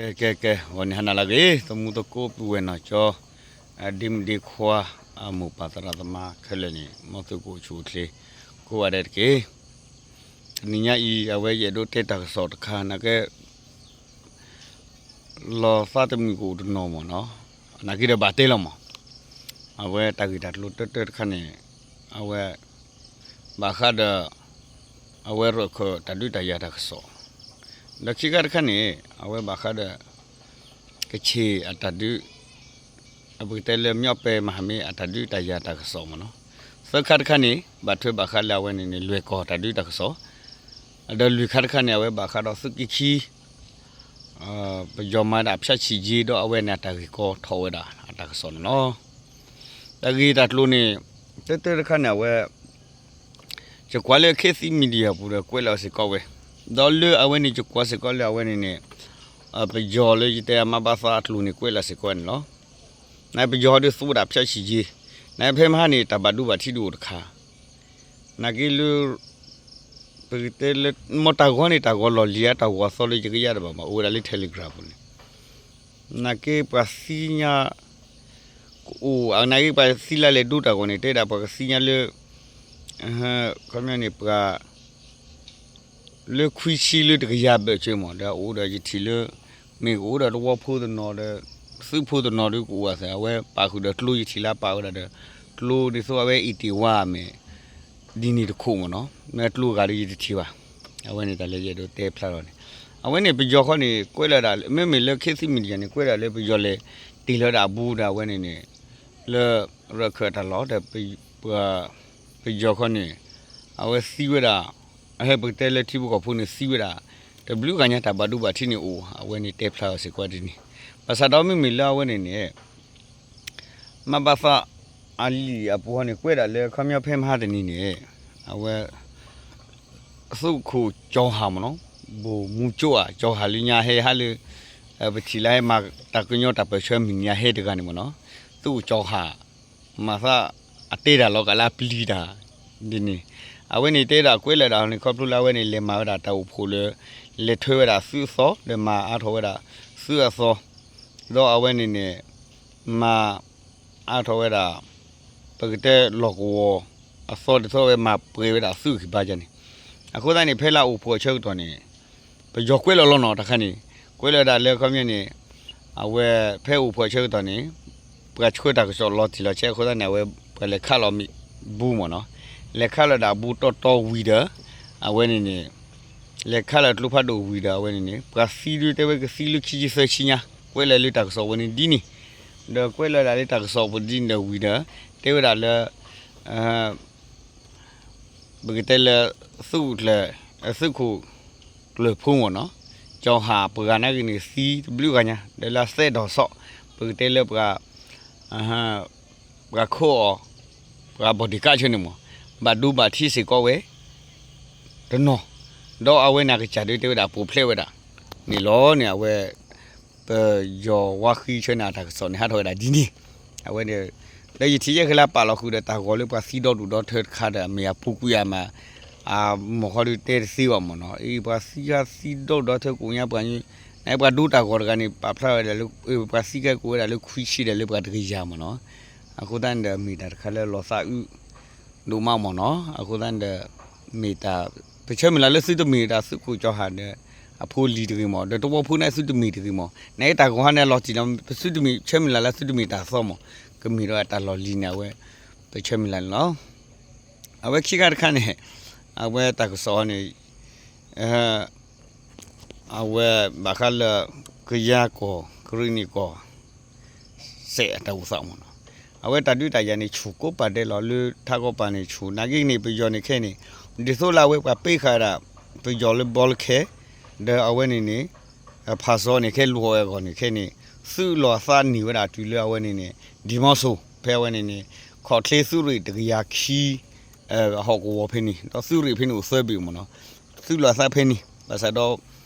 ကဲ ကဲ ကဲ ဂီၤန့ၣ်ဟါနၤလၢအဂ့ၤ သမူသကိးပုၢ်ဝဲၢ်နီၢ်ကၠီ ဒ့မုၣ်ဒ့ခွါ အမိၢ်ပၢ်သရၣ်သမါခဲလၢာ်န့ၣ် မ်သုကအိၣ်ဆူၣ်အိၣ်ချ့ ကိးဂၤဒဲးတက့ၢ်. တနံၤညါအံၤ အဝဲယအဲၣ်ဒိးတဲတၢ်ကစီၣ်တခါ နာ်က့ လီၤသးတမုာ်ကအိၣ်တနီၤမ့ၢ်နီၤ, နာ်က့ဒီးဘၣ်တဲလီၤမး, အဝဲတၢ်ဂ့ၢ်တၢ်ကျိၤတၢတၢတခါန့ၣ် အဝဲ ဘၣ်ဃးဒီး အဝဲရၢၢ်ခၢၣ်တၢ်ဒုးတၢ်ယၤတၢ်ကစီၣ်, ဒီးခံခါတခါန့ၣ် အဝဲဘၣ်ဃးဒီး ကချ့ၣ်အတၢ်ဒုး အပကတဲလၢ မၠီၣ်ပဲမၤဟမ့ၢ်အတၢ်ဒုးတၢ်ယၤတၢ်ကစီၣ်မ့ၢ်နီၤ, သၢခါတခါန့ၣ် ဘၣ်ထွဲဘၣ်ဃးလၢအဝဲန့ၣ်န့ၣ် လွဲၢ်ကီၢ်တၢ်ဒုးတၢ်ကစီၣ်, ဒီးလွံၢ်ခါတခါန့ၣ် အဝဲဘၣ်ဃးဒီးသုးက့ခံ ပယီၤမၤဒၣ်ဖၠၣ်ဆံၣ်က့ဒီးအဝဲန့ၣ်အတၢ်ဂ့ၢ်ကီထီၣ်ဝဲဒၣ်အတၢ်ကစီၣ်န့ၣ်လီၤ. တၢ်ဂ့ၢ်တၢ်ကျိၤန့ၣ် တၢတၢတခါန့ၣ် အဝဲ ယကွၢ်လၢ ခေတ်သစ် Media ပူၤဒီးကွဲးလီၤစ့ၢ်ကီးဝဲ, ဒီးလၢအဝဲန့ၣ် ယကွၢ်စ့ၢ်ကီးလၢအဝဲန့ၣ်န့ၣ် ပယီၤလၢယတဲအမါဘၣ်သးအကျိၤန့ၣ် ကွဲးလီၤစ့ၢ်ကီးန့ၣ်လီၤ. နပယီၤဒုးသူဝဲဒၣ်ဖၠၣ်ဆံၣ်က့, နဖဲမဟါန့ၣ် တၢ်ဘၣ်ဒိဘၣ်ထံးဒုးအိၣ်တခါ နာ်က့လၢ ပကတဲလၢ မ့ၢ်တၢ်ဂီၤန့ၣ် တၢ်ဂီၤလီၢ်လံၤဧါ တၢ်ဂီၤအသီလၢယကယၢ်တဘၣ်မး အိၣ်ဝဲဒၣ်လၢ Telegram ပူၤန့ၣ်, နာ်က့ပှၤသ့ၣ်ညါ ကအိၣ် နာ်က့ပှၤသံလၢလဲၤဒိတၢ်ဂီၤန့ၣ် တဲဒၣ်ပှၤကသ့ၣ်ညါလၢ ခီပညီန့ၣ် ပှၤ လၢခွံဆံလၢတကယၤဘၢၣ်စၢၤမး ဒီးအိၣ်ဒီးယထံၣ်လၢ မ့ၢ်ကအိၣ်ဒီးသဝီဖိတနီၤဒီး သုးဖိတနီၤဒီးကအိၣ်အသး အဝဲပာ်ဃုာ်ဒီးကျိယထံၣ်လၢပာ်ဝဲဒၣ်ဒီး ကျိဒ်သိးအဝဲ eighty-one မ့ၢ် ဒ်န့ၣ်တခိၣ်မ့ၢ်နီၤ မ့ၢ်ကျိဂၤဒီးယတထံၣ်ဘၣ်. အဝဲန့ၣ်တၢ်လၢယအဲၣ်ဒိးတဲဖျါလီၤန့ၣ် အဝဲန့ၣ်ပယီၤခီန့ၣ် ကွဲးလီၤဒၣ် မ့မ့ၢ်လၢ ခေတ်သစ် Media န့ၣ် ကွဲးဒၣ်လၢပယီၤလဲၤတ့ၢ်လီၤဒၣ်အဘူးဒီးအဝဲန့ၣ်န့ၣ် လၢရၢၢ်ခၢၣ်အတၢ်လီၢ်ဒီး ပယီၤခီန့ၣ် အဝဲသံဝဲဒၣ် အဟဲပကတဲလၢထံဖိကီၢ်ဖိန့ၣ်သံဝဲဒၣ် တဘျုးဂၤညါတၢ်ဘၣ်ဒိဘၣ်ထံးန့ၣ်အိၣ် အဝဲန့ၣ်တဲဖျါအီၤစ့ၢ်ကီးဒ်န့ၣ် ဘၣ်ဆၣ်ဒီးမ့မ့ၢ်လၢအဝဲန့ၣ်န့ၣ် မ့ၢ်ဘၣ်သးအလံာ်အပူၤဟီန့ၣ် ကွဲးဒၣ်လၢခီပညီဖဲမဟါတနံၤန့ၣ် အဝဲ သုးခိၣ်ကၠီၤဟၣ်မ့ၢ်နီၤ ဘိၣ်မူကၠိအကၠီၤဟၣ်လၢညါဟဲဟးလၢ ပထံၣ်လၢဟဲမၤတၢ်ကညီတၢ်ပၢၢ်ဆၢမုၢ်နံၤညါဟဲတဂၤန့ၣ်မ့ၢ်နီၤ သုးခိၣ်ကၠီၤဟၣ် မၤသးအတဲတၢ်လီၤကးလၢအပျံၤတၢ် ဒ်န့ၣ် အဝဲန့ၣ်တဲဒၣ်ကွဲးလီၤဒၣ်န့ၣ် ခီဖျိလၢအဝဲန့ၣ် လဲၤမၤဝဲဒၣ်တၢ်အိၣ်ဖှိၣ်လၢ လဲၤထွဲဝဲဒၣ်သုးအသီ ဒီးမၤအါထီၣ်ဝဲဒၣ်သုးအသီ ဒီးအဝဲန့ၣ်န့ၣ် မၤအါထီၣ်ဝဲဒၣ် ပကတဲလီၢ်ကဝီၤအသီ ဒ်သိးအဝဲမၤပှဲၤဝဲဒၣ်သုးဂံၢ်ဘါယါန့ၣ် အဃိသတးန့ၣ် ဖဲလၢအအိၣ်ဖှိၣ်အဆၢကတီၢ်န့ၣ် ပယီၤကွဲးလီၤလီၤနီၤတခါန့ၣ် ကွဲးလီၤဒၣ်လၢခီပညီန့ၣ် အဝဲဖဲအိၣ်ဖှိၣ်အဆၢကတီၢ်န့ၣ် ပှၤဆှၢတၢ်ကစီၣ်လီၤတံၢ်လီၤဆဲးအဃိသတးန့ၣ် အဝဲပှၤလဲၤခးလီၤမ့ၣ်အူမ့ၢ်နီၤ လဲၤခးလီၤဒၣ်အဘူးတီတီဝံၤဒီး အဝဲန့ၣ်န့ၣ် လဲၤခးလီၤကျိဖးဒိၣ်ဝံၤဒီးအဝဲန့ၣ်န့ၣ် ပှၤသံဒုးတဲဝဲကသံလၢခံဆံသၢဆံညါ ကွဲးလီၤလၢတၢ်ကစီၣ်ပူၤန့ၣ်ဒ်န့ၣ် ဒီးကွဲးလီၤဒၣ်လၢတၢ်ကစီၣ်ပူၤဒ်န့ၣ်ဒီးဝံၤဒီး တဲဝဲဒၣ်လၢ ပကတဲလၢ သုးခိၣ်ကျၢၢ် သုးခိၣ်ကျၢၢ်ဖိမ့ၢ်နီၤ ကၠီၤဟၣ်ပှၤနာ်က့န့ၣ်သံတဘျုးဂၤညါ ဒီးလၢအသဲဒီၣ်ဆီၣ် ပကတဲလၢပှၤ ပှၤခိးအီၤ ပှၤဘီၣ်ဒ့ၣ်ကးဆၢန့ၣ်မ့ၢ် ဘၣ်ဒိဘၣ်ထံးစ့ၢ်ကီးဝဲ တနီၤ ဒီးအဝဲန့ၣ်အကစၢ်ဒုးတဲဝဲဒၣ်ပိာ်ဖျဲးဝဲဒၣ် န့ၣ်လီၤန့ၣ် အဝဲ ပယီၤဝါဃံဆၢန့ၣ် အတၢ်ကစီၣ်န့ၣ် ဟးထီၣ်ဝဲဒၣ်ဒ်န့ၣ် အဝဲန့ၣ် ဒီးယထံၣ်ယဲၢ်ခဲလၢာ်ပာ်လီၤဃုာ်ဒီးတၢ်ဂီၤလၢပှၤသံဒီဒူၣ်ဒီထၢတခါဒီး အမ့ၢ်အပူၤကွံာ်အမး အမီၢ်ဃီဒုးတဲတသ့ဘၣ်မ့ၢ်နီၤ အံၤပှၤသံဟးသံဒီဒူၣ်ဒီထၢကိးညါပှၤ နပှၤဒိတၢ်ဂီၤတဂၤန့ၣ် ပာ်ဖျါဝဲဒၣ်လၢ ပှၤသံကဲကိးဝဲဒၣ်လၢခွံဆံဒီးလၢပှၤတကယၤမ့ၢ်နီၤ အဃိသတးန့ၣ်ဒီး မ့ၢ်တၢ်တခါလၢလီၤသးအုး ဒိၣ်မးမ့ၢ်နီၤ အဃိသတးန့ၣ်ဒီး မ့ၢ်တၢ် ပဆၢမုၢ်လၢ်လၢသုတမ့ၢ်ဒၣ်သုးခိၣ်ကၠီၤဟၣ်ဒီး အဖိလံၤတဂ့ၤမ့ၢ် ဒီးတဝီဖိန့ၣ်သုတမ့ၢ်တဂ့ၤမ့ၢ် နတၢ်ဂီၤဟါန့ၣ်လီၤတံၢ်လီၤ ပသုတမ့ၢ်ဆၢမုၢ်လၢ်လၢသုတမ့ၢ်တၢ်သီမ့ၢ် ကမ့ၢ်ဒီးတၢ်လီၢ်လံၤန့ၣ် အဝဲ ပဆၢမုၢ်လၢ်န့ၣ်လီၤ အဝဲခံခါတခါန့ၣ် အဝဲတၢ်ကစီၣ်န့ၣ် အဝဲဘၣ်ဃးလၢ ကယၤကီၢ် ကရံၣ်နံၣ်ကီၢ် စဲးအတၢ်အိၣ်သးမ့ၢ်နီၤ အဝဲတၢ်ဒုးတၢ်ယၤန့ၣ် ဆူၣ်ကိးပာ်ဒဲးလီၤလၢထးကီးပၤန့ၣ် ဆူၣ် နာ်က့န့ၣ် ပယီၤန့ၣ်ခဲအံၤန့ၣ် ဒ်သိးလၢအဝဲပှၤပ့ဃာ်ဒၣ် ပယီၤလၢဘီလၢခဲ ဒီးအဝဲန့ၣ်န့ၣ် ဖၣ်စီန့ၣ် ခဲလိာ်အီၤဝဲအဂီၢ်န့ၣ်ခဲအံၤန့ၣ် သုးလီၤအသးန့ၢ်ဝဲဒၣ်တုၤလၢအဝဲန့ၣ်န့ၣ် ဒံၣ်မီစိၤ ဖဲအဝဲန့ၣ်န့ၣ် ခီၣ်ချ့သုးရ့ၣ်တကယၤခံ အဟီၣ်ကဝီၤဖဲန့ၣ် ဒီးသုးရ့ၣ်ဖဲန့ၣ်အိၣ်သၢဘ့ၣ်မ့ၢ်နီၤ သုးလီၤအသးဖဲန့ၣ် ဘၣ်ဆၣ်ဒီး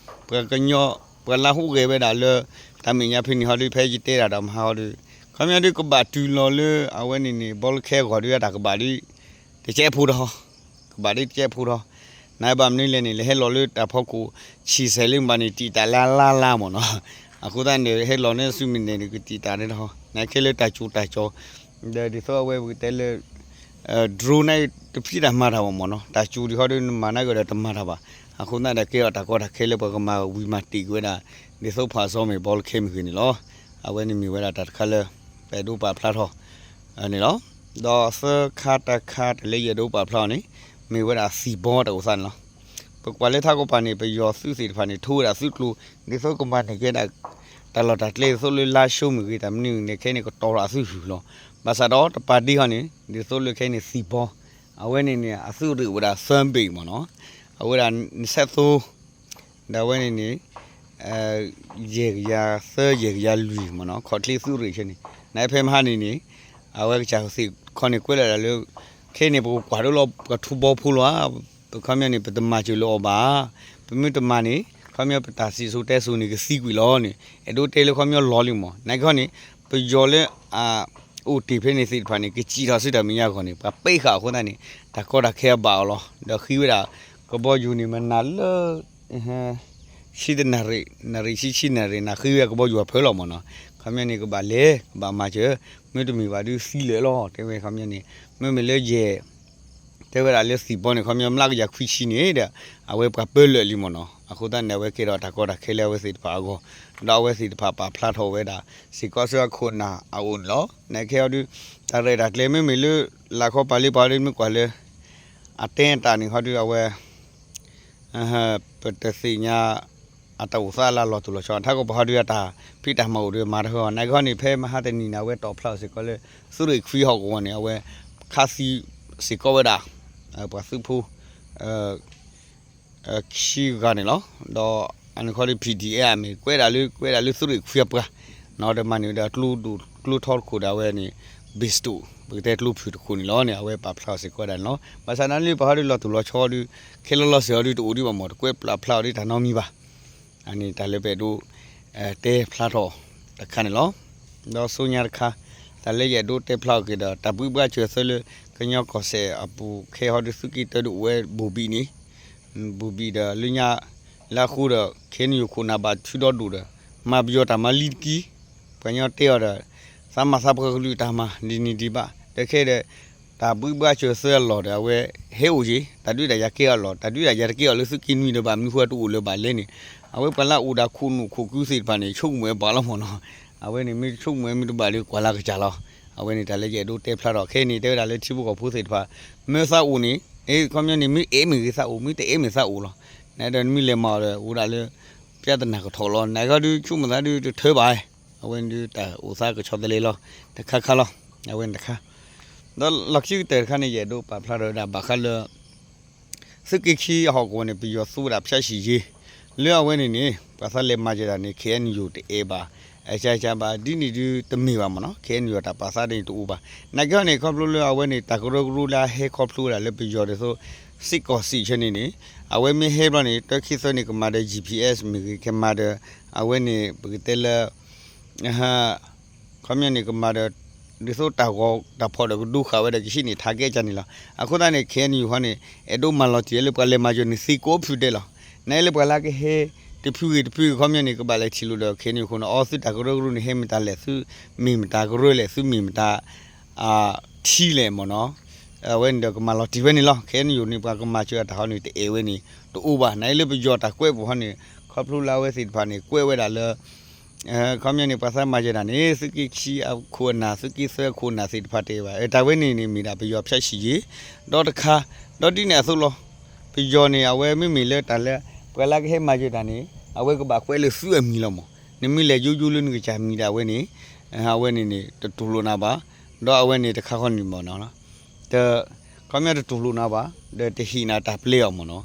ပှၤကညီ ပှၤလၢဟူးဂဲၤဝဲဒၣ်လၢ တၢ်မဲာ်ညါဖဲန့ၣ်ဟီဒီး ဖဲယတဲတၢ်ဒီးမဟါဟီဒီး ခီပညီဒုးကဘၣ်တုၤလီၤလၢ အဝဲန့ၣ်န့ၣ် ဘီလၢခဲအဂီၢ်ဒုး တၢ်ကဘၣ်ဒုး တကဲးဖိထီၣ် ကဘၣ်ဒုးတကဲးဖိထီၣ် နဘၣ်မနုၤလဲၣ်န့ၣ် လဲၤဟဲလီၤလၢတၢ်ဖီခိၣ် ဆံၣ်စဲးလၢမဘၣ်န့ၣ် တံာ်တၢ်လါလါလါမ့ၢ်နီၤ အဃိသတးန့ၣ် ဟဲလီၤန့ၢ်ဆူမဲာ်ညါန့ၣ် ကတံာ်တာ်န့ၣ်တဟီ နခဲလၢတၢ်ကၠိတၢ်ကၠီ ဒီးဒ်သိးအဝဲပကတဲလၢ drone န့ၣ်တဖံးတၢ်မၤတၢ်ဘၣ်မ့ၢ်နီၤ တၢ်ကၠိဒ်ဟီဒီး နမၤနၢ်ကဒီးတမၤတၢ်ဘၣ်. အဃိသတးဒီးကဲထီၣ်တၢ်ကီတၢ်ခဲလၢပှၤကမၤဝံၤမၤတ့ၢ်ကွံာ်ဝဲဒၣ် ဒ်သိးဖးစီမ့ၢ်ဘီလၢခဲမုၢ်ဂ့ၤန့ၣ်လီၤ. အဝဲန့ၣ်မ့ၢ်ဝဲဒၣ်တၢ်တခါလၢ ပအဲၣ်ဒိးပာ်ဖျါထီၣ်န့ၣ်လီၤ. ဒီးသၢခါတခါတၢ်လၢယအဲၣ်ဒိးပာ်ဖျါအီၤန့ၣ် မ့ၢ်ဝဲဒၣ်သံၣ်ဘီတၢ်အိၣ်သးန့ၣ်လီၤ. ပကွၢ်လၢထးကီၢ်ပၤန့ၣ် ပယီၤသုးသ့ၣ်တဖၣ်န့ၣ် ထိဝဲဒၣ်သုးကျိၤ ဒ်သိးကမၤန့ၢ်ကဲဒၣ် တၢ်လီၢ်တၢ်ကျဲဒ်သိးလၢလါၡိမ့ၢ်ဂ့ၤ တၢ်မနုၤန့ၣ် ခဲအံၤန့ၣ် ကတီၤထီၣ်အသုးဟုၣ်လီၤ. ဘၣ်ဆၣ်ဒီးတပာ်ဒ့ဟီန့ၣ် ဒ်သိးလၢခဲအံၤန့ၣ်သံၣ်ဘီ အဝဲန့ၣ်န့ၣ် အသုးရ့ၣ်အိၣ်ဝဲဒၣ် သၢဘ့ၣ်မ့ၢ်နီၤ အဝဲဒၣ်နဆဲးသိ ဒီးအဝဲန့ၣ်န့ၣ် ယဲၢ်ကယၤသၢ ယဲၢ်ကယၤလွံၢ်မ့ၢ်နီၤ ခီၣ်ချ့သုးရ့ၣ်ဆၢန့ၣ် နဖဲမဟါန့ၣ်န့ၣ် အဝဲကစၢ်သ့ၣ်ခီန့ၣ်ကွဲးလီၤဒၣ်လၢ ခဲအံၤန့ၣ် ပကကွၢ်ဒိလီၤပှၤထူဘီဖိလီၤဧါ, ပခီပညီန့ၣ် ပတမၤစၢၤလၢၤအီၤဘၣ်, ပမ့ၢ်တမၤန့ၣ် ခီပညီပတၢ်စံၣ်စိၤတဲစိၤန့ၣ် ကသံကွံာ်လီၤန့ၣ် အဲၣ်ဒိးတဲလၢခီပညီလီၤလံမ့ၢ် နာ်က့ဟီန့ၣ် ပယီၤလၢအ အိၣ်တ့ၢ်ဖဲန့ၣ်သ့ၣ်တဖၣ်န့ၣ် ကစံၣ်ထီၣ်ဆူတၢ်မဲာ်ညါအဂီၢ်န့ၣ် ပှၤပ့းဃာ်အဃိသတးန့ၣ် တၢ်ကီတၢ်ခဲအဘၣ်အီၤလီၤ. ဒီးဃ့ဝဲဒၣ် ကဘီယူၤန့ၣ် မနၤလၢ ဆံတနၣ်ရံၣ် နၣ်ရံၣ်ဆံဆံနၣ်ရံၣ် နဃ့ဝဲကဘီယူၤအဖၢလီၤမ့ၢ်နီၤ, ခီပညီန့ၣ် ကဘၣ်လဲၤ ကဘၣ်မၤစၢၤ, မ့တမ့ၢ်ဘၣ်ဒုးသံလၢာ်လီၤ တဲဝဲခီပညီန့ၣ် မ့မ့ၢ်လၢယဲၢ် တဲဝဲဒၣ်လၢသံၣ်ဘီန့ၣ် ခီပညီမျးကယၤခွံဆံန့ၣ်ဒီး အဝဲပှၤပၢလၢာ်လံမ့ၢ်နီၤ, အဃိသတးန့ၣ် အဝဲကဲထီၣ်တၢ်ကီတၢ်ခဲလၢအဝဲသ့ၣ်တဖၣ်အဂီၢ်, ဒီးအဝဲသ့ၣ်တဖၣ်ပာ်ဖျါထီၣ်ဝဲဒၣ် စ့ၢ်ကီးဆူအခိၣ်နၢ်အအိၣ်န့ၣ်လီၤ. နခဲအံၤဒုး တၢ်ရဲၣ်တၢ်ကျဲၤမ့မ့ၢ်လၢ လၢခီပၤလ့ပၤဒုးမ့ၢ်ကွၢ်လၢ အတဲတၢ်န့ၣ်ခီဒုးအဝဲ ပတသ့ၣ်ညါ အတၢ်အိၣ်သးလၢလီၤတိၢ်လီၤဆီ ထးကီၢ်ပၤဟီဒုးအတၢ်ဖံးတၢ်မၤအိၣ်ဒီးမၤတဟၢအီၤ နာ်က့ဟီန့ၣ် ဖဲမဟါတနံၤန့ၣ် အဝဲတီၣ်ဖျါအီၤစ့ၢ်ကီးလၢ သုးရ့ၣ်ခွံဟီၣ်ကဝီၤန့ၣ် အဝဲခးသံစ့ၢ်ကီးဝဲဒၣ် ပှၤသုးဖိ ခံဂၤန့ၣ်လီၤ. ဒီးအန့ၣ်ခီဒုး ဖံၣ်ဒံၣ်အဲၣ် အမ့ၢ်ကွဲးဒၣ်လၢ ကွဲးဒၣ်လၢသုးရ့ၣ်ခွံအပှၤ ဒီးမၤန့ၢ်ဝဲဒၣ်ကျိဒိၣ်ကျိထီတခိၣ်ဒီးအဝဲန့ၣ် ဘ့ၣ်စတိၣ် ပကတဲကျိဖုၣ်တခိၣ်န့ၣ်လီၤန့ၣ် အဝဲပာ်ဖျါအီၤစ့ၢ်ကီးဝဲဒၣ်န့ၣ်လီၤ. ဘၣ်ဆၣ်နာ်လၢပၤဟီဒုးလီၤတိၢ်လီၤဆီဒုး ခဲလၢာ်လီၤစဲၤအီၤဒုးတအိၣ်ဒံးဘၣ်မ့ၢ် တကွဲးပာ်ဖျါအီၤဒုးတၢ်နီတမံၤဘၣ်. အန့ၣ်တၢ်လၢပအဲၣ်ဒိး တဲဖျါထီၣ်တခါန့ၣ်လီၤ. ဒီးဆူညါတခါ တၢ်လၢယအဲၣ်ဒိးတဲဖျါအီၤက့ၤဒီး တၢ်ဘှံးဘှါစၢၤသၢလၢ ကညီကီၢ်စဲၣ်အပူၤခဲဟီဒုးသုးက့တၢဒုးအိၣ်ဝဲဘူးဘံၣ်န့ၣ် ဘူးဘံၣ်ဒီးလၢညါ လၢအဃိဒီး ခဲအံၤန့ၣ်ယိၤခိၣ်နၢ်ဘၣ်ထုးဒီဒူၣ်ဒီး မၤပယီၤတၢ်မၤလံတကံၢ် ပှၤကညီတဲအီၤဒီး သးမၤသးပှၢ်ကလုာ်တၢ်မၤ ဒ်န့ၣ်ဒံးဘၣ် ဒီးခဲဒီး တၢ်ဘှံးဘှါစၢၤသၢအလီၢ်ဒီး အဝဲဟဲအိၣ်က့ၤ တၢ်ဒုးတၢ်ယၤကဲအီၤလီၢ် တၢ်ဒုးတၢ်ယၤတကဲအီၤလၢသုးက့နွံဒီးဘၣ် မနုၤဃိတအိၣ်လၢၤဘၣ်လဲၣ်န့ၣ် အဝဲပှၤလၢအအိၣ်ဒီးခိၣ်နူာ်ခိၣ်ကုသ့ၣ်တဖၣ်န့ၣ် ဆိကမိၣ်ဝဲပှၤလီၤမ့ၢ်နီၤ. အဝဲန့ၣ်မ့ၢ်တဆိကမိၣ်ဝဲမ့ၢ်တဘၣ်ဒီးကွၢ်လၢကစၢ်လီၤ. အဝဲန့ၣ်တၢ်လၢယအဲၣ်ဒိးတဲဖျါထီၣ်ခဲအံၤန့ၣ် တဲဝဲဒၣ်လၢထံဖိကီၢ်ဖိသ့ၣ်တဖၣ် မၢသးအိၣ်န့ၣ် ခီပညီန့ၣ် မ့ၢ်အဲၣ်မ့ၢ်ဂ့ၤသးအိၣ် မ့ၢ်တအဲၣ်မ့ၢ်သးအိၣ်လီၤ. နဒီးနမ့ၢ်လဲၤမၤအီၤဒီး အိၣ်ဒၣ်လၢ ပြဿနာကထီၣ်လီၤ. နကီဒုးဆိကမိၣ်သးဒုးတထၢဘၣ်. အဝဲန့ၣ်ဒုးတၢ်အိၣ်သးကဆီတလဲလီၤ တခါခါလီၤ. အဝဲန့ၣ်တခါ ဒီးလီၢ်ခံကတၢၢ်တခါန့ၣ် ယအဲၣ်ဒိးပာ်ဖျါထီၣ်ဝဲဒၣ်ဘၣ်ဃးလၢ သုးက့ခံအဟီၣ်ကဝီၤန့ၣ် ပယီၤသူဝဲဒၣ်ဖၠးဆံၣ်ယ့ လၢအဝဲန့ၣ်န့ၣ် ပှၤသးလဲၤမၤစၢၤတၢ်န့ၣ် ခဲအံၤန့ၣ်ယိၤတအဲၣ်ဘၣ် အကကဘၣ် ဒ်န့ၣ်ဒုးတမ့ၢ်ဘၣ်မ့ၢ်နီၤ. ခဲအံၤန့ၣ်ယိၤတၢ်ပာ်သးဒ်န့ၣ်တအိၣ်ဘၣ်. နာ်က့ဟီန့ၣ် ခီဖျိလၢအဝဲန့ၣ် တၢ်ကရၢကရိလၢအဟဲခီဖျိဝဲဒၣ်လၢပယီၤဒ်သိး စ့ၢ်ကီးစံးဆၢန့ၣ်န့ၣ် အဝဲမ့ၢ်ဟဲဘျီန့ၣ် တၢခံသၢန့ၣ် ကမၤဒီး GPS မ့ၢ်ဂ့ၤ ကမၤဒီး အဝဲန့ၣ် ပကတဲလၢ ခီပညီန့ၣ် ကမၤဒီး ဒ်သိးတၢ်ဂီၤတၢ်ဖီၣ်ဒီးကဒိဃာ်ဝဲဒီးကဟံးန့ၢ်ထးကဲကန့ၣ်လီၤ. အဃိသတးန့ၣ် ခဲအံၤန့ၣ်ယိၤဟီန့ၣ် အဲၣ်ဒိးမၤလီၤတံၢ်လၢပှၤလဲၤမၤစၢၤန့ၣ်သ့ကိးဖုဒဲးလီၤ. နအဲၣ်လၢပှၤလၢကဟဲ တဖုဂ့ၤတဖုဂ့ၤ ခီပညီန့ၣ် ကဘၣ်လဲၤထံၣ်လိာ်ဒီး ခဲအံၤန့ၣ်ယိၤဃိန့ၣ် အီ သုတၢ်ကရၢကရိန့ၣ် ဟဲမ့ၢ်တၢ်လဲၣ် သုမ့ၢ်မတၤကရၢလဲၣ် သုမ့ၢ်မတၤ ထံလဲၣ်မ့ၢ်နီၤ. အဝဲန့ၣ်ဒီးကမၤလီၤတံၢ်ဝဲန့ၣ်လီၤ. ခဲအံၤန့ၣ်ယိၤန့ၣ် ပှၤကမၤစၢၤအတၢ်ဟီန့ၣ် တအဲၣ်ဝဲန့ၣ် တအိၣ်ဘၣ်. နအဲၣ်လၢပယီၤတၢ်ကွဲးပူၤဟီန့ၣ် ခီဖျိလၢအဝဲသ့ၣ်တဖၣ်န့ၣ် ကွဲးဝဲဒၣ်လၢ ခီပညီန့ၣ် ပှၤသးမၤယဲၢ်တၢ်န့ၣ် သုးက့ခံအခိၣ်အနၢ် သုးက့သၢအခိၣ်အနၢ်သ့ၣ်တဖၣ်တအဲၣ်ဘၣ်. တၢ်ဝဲန့ၣ်န့ၣ်မ့ၢ်ဒၣ်ပယီၤဖၠးဆံၣ်ယ့ ဒီးတခါ ဒီးဒ်န့ၣ်အသိးလီၤ. ပယီၤန့ၣ် အဝဲမ့မ့ၢ်လၢတၢ်လၢ ပှၤလၢကဟဲမၤယဲၢ်တၢ်န့ၣ် အဝဲကဘၣ်ကွဲးလၢသုးအမံၤလီၤမး. နမ့ၢ်လဲၤယိယိလၢနကစၢ်မံၤဒၣ်ဝဲန့ၣ် အဝဲန့ၣ်န့ၣ် တတူၢ်လိာ်နၤဘၣ်. ဒီးအဝဲန့ၣ်တခါဃီန့ၣ်မ့ၢ်နီၤ တ ခီပညီတတူၢ်လိာ်နၤဘၣ် ဒီးတဟ့ၣ်နၤတၢ်ပျဲအီၤမ့ၢ်နီၤ.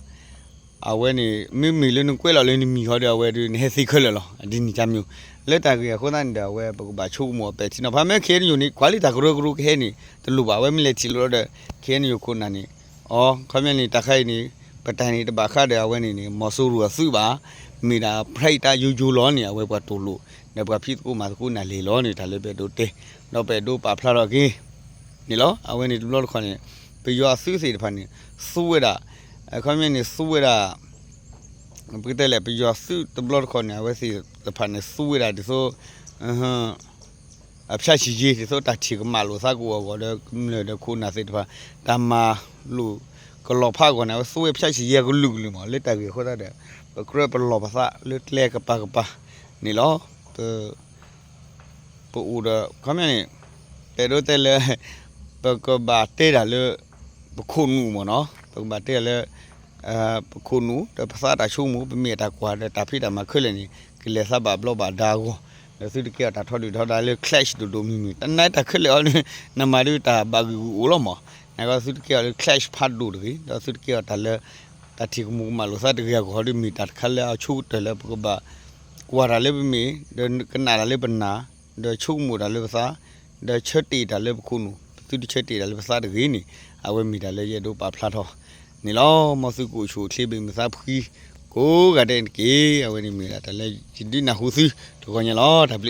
အဝဲန့ၣ် မ့မ့ၢ်လၢနကွဲးလီၤလၢနမံၤဟီဒီး အဝဲဒုးနဟဲသ့ခဲလၢာ်လီၤ. ဒ်န့ၣ်တၢ်မံၤ လၢတၢ်ဂ့ၢ်အဃိသတးန့ၣ်ဒီး အဝဲပကဘၣ်ဆိကမိၣ်အပဲာ်ထံနီၤဖး မ့ၢ် ခဲအံၤန့ၣ်ယိၤန့ၣ် ကွၢ်လံတၢ်ကရၢကရိကဟဲန့ၣ် တလိၣ်ဘၣ်. အဝဲမ့ၢ်လဲၤထံၣ်လိာ်ဒီး ခဲအံၤန့ၣ်ယိၤခိၣ်နၢ်န့ၣ် အီ ခီပညီန့ၣ် တၢ်ခါအံၤန့ၣ် ပတၢ်န့ၣ်တဘၣ်ဃးဒီးအဝဲန့ၣ်န့ၣ် မီၤစိရိၤအသုးဘၣ်. မ့ၢ်ဒၣ် ဖရဲးတၢ်ယိယိလီၤန့ၣ် အဝဲပှၤတူၢ်လိာ် ဒီးပှၤဖံးသကိးမၤသကိးနၢ်လံၤလီၤန့ၣ် တၢ်လၢပအဲၣ်ဒိးတဲ ဒီးပအဲၣ်ဒိးပာ်ဖျါထီၣ်က့ၤ န့ၣ်လီၤ. အဝဲန့ၣ်တဘျီတခီၣ်န့ၣ် ပယီၤအသုးသ့ၣ်တဖၣ်န့ၣ် သူဝဲဒၣ် ခီပညီန့ၣ် သူဝဲဒၣ် ပကတဲလဲၣ် ပယီၤသုးတဘျီတခီၣ်န့ၣ် အဝဲသ့ၣ်တဖၣ်န့ၣ် သူဝဲဒၣ်ဒ်သိး အဖျၢၣ်ဆံးယ့ ဒ်သိးတၢ်ထံၣ်ကမၣ်လိာ်သးကဝီၤဂီၤဒီး ကမျၢၢ်ဒီးခိၣ်နၢ်သ့ၣ်တဖၣ် တၢ်မၤလိာ်ကလီၤဖးအဂီၢ်န့ၣ် အဝဲသူဝဲဖျၢၣ်ဆံးယ့အကလုာ်ကလုာ်မး လၢတၢ်ဂ့ၢ်အဃိသတးဒီး ပကြၢးပလီၢ်ပသးလၢကျဲကပၤကပၤန့ၣ်လီၤ. ပအိၣ်ဒီး ခီပညီန့ၣ် တဲဒိတဲလၢ ပကဘၣ်တဲတၢ်လၢ ပခိၣ်နူာ်မ့ၢ်နီၤ ပကဘၣ်တဲတၢ်လၢ ပခိၣ်နူာ် ဒီးပသးတၢ်ဆိကမိၣ် ပမ့ၢ်တၢ်ကွၢ်ဒီးတၢ်ဖံးတၢ်မၤခဲလၢာ်န့ၣ် ကလဲၤသးဘၣ်ဘျီးဘၣ်ဒါအဂီၢ်, ဒီးသုတကဲအီၤတၢ်ထီဒုၣ်ထီဒါလၢ clash ဒိၣ်ဒိၣ်မုၢ်မုၢ် တၢ်နါတၢ်ခဲလၢာ်အီၤန့ၣ် နမၤဒုးတၢ်ဘၣ်ဂံၢ်ဂုာ်အိၣ်လီၤမး, နကသုတကဲအီၤလၢ clash ဖးဒိၣ်တဂ့ၤ, ဒီးသုတကဲအီၤတၢ်လၢ တၢ်ထံၣ်ကမူၤကမၣ်လိာ်သးတဂ့ၤအဂီၢ် ဒုးမ့ၢ်တၢ်တခါလၢအဆိကတၢၢ်လၢပကဘၣ် ကွၢ်တၢ်လၢပမ့ၢ် ဒီးကနၣ်တၢ်လၢပနာ်, ဒီးဆိကမိၣ်တၢ်လၢပသး, ဒီးဆၢတ့ၢ်တၢ်လၢပခိၣ်နူာ်, ပသုတဆၢတ့ၢ်တၢ်လၢပသးတဂ့ၤန့ၣ် အဝဲမ့ၢ်တၢ်လၢယအဲၣ်ဒိးပာ်ဖျါထီၣ်န့ၣ်လီၤ. မ်သုကအိၣ်ဆူၣ်အိၣ်ချ့ ဘၣ်မုာ်သးဖှံ ကိးဂၤဒဲးန့ၣ်တက့ၢ်. အဝဲန့ၣ်မ့ၢ်ဒၣ်တၢ်လၢယဒုးနၢ်ဟူသုတဂီၢ်ညါလီၤ. တၢ်ဘျုး